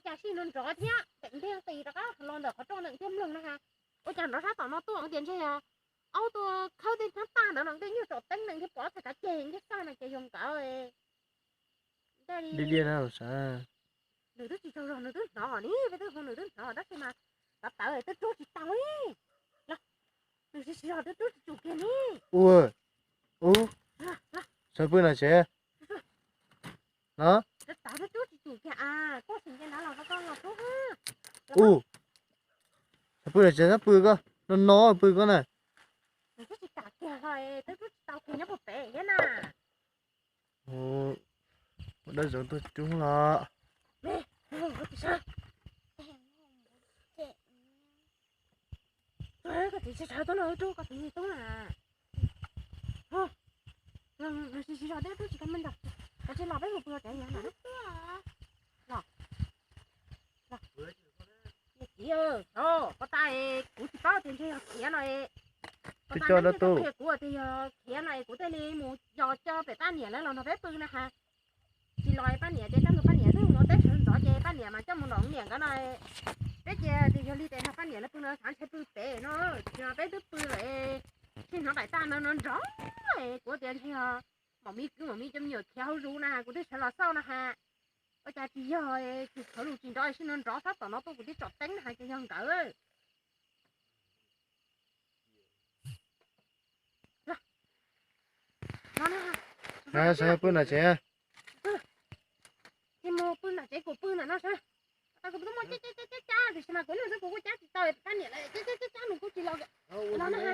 cas sij no nrov thiab, teem ntiag qis rov qab los ntawm qhov rooj ntawm ntiag mloog no ha. Ua cas nrov sab tom no tuaj tias ntshe yog aub tuaj khawb tej hnab tag ntawd los tej nyuag tsom teeb ntawd thiaj pom txhais kav ceg ntiag xaj no ces yog nkawd. Dib diab na los sav. Nws twb tsis tsaug zog nws twb hnov ni, peb twb hu nws twb hnov tab sis mas tawv tawv twb rub tsis tau li. Los, nws siv siv zog twb rub tsis tsum kiag ni. Ua, ub, sawv pw na tsev. Los, tawv twb rub tsis tsum kiag a, koj sim nce nrad los koj los rub. Ub, sawv pw na tsev, sawv pw koj no no pw koj na. Nws twb tsis kam kiag ho twb rub tsis tau kiag nyob puag pem thiab na. Ua dawb zoov tuaj rub los. Koj txiv tsis sawv tuaj no rub koj txiv tub na. Nws tsis tsis zog deb tub tsis koj me ntag. Koj tsis los peb mus pw tsev yog na. Los. Txiv, koj tas kuv tsis paub tias ntshe yog khiav no. Koj tas neb thiaj tau qhia kuv tias yog khiav no es kuv thiaj li mus yos coj pem pab niam lawv los nrog peb pw na ha. Tsis los pab niam ces kaj ntug pab niam twb mus teb sawv ntxov ces pab niam mas coj mus nram niam nkawd no. Peb cia tias yog li ces nrog pab niam lawv pw no xav ntshe pw pem no, tsis yog peb twb pw lawm. Tsis hnov daim tag no no nrov, kuv tias ntshe yog maum mi kwv maum mi cov me nyuam khiav hauv zus na kuv twb sawv los xauj no ha. Ua cas tsis yog, tsis thov lus tsis nrov, sij no nrov sab tom no tuaj kuv twb tsom teeb na ha ces yog nkawd. Sawv pw nram tsev. Ces mus pw nram tsev kuv pw ntawm no sawv. Tau kuv twb muaj cab cab cab cab tiam sis mas kuv nug xwb kuv kuj cab tsis tau pab niam lawm, cab cab cab cab nws kuj tsis los. Los na ha.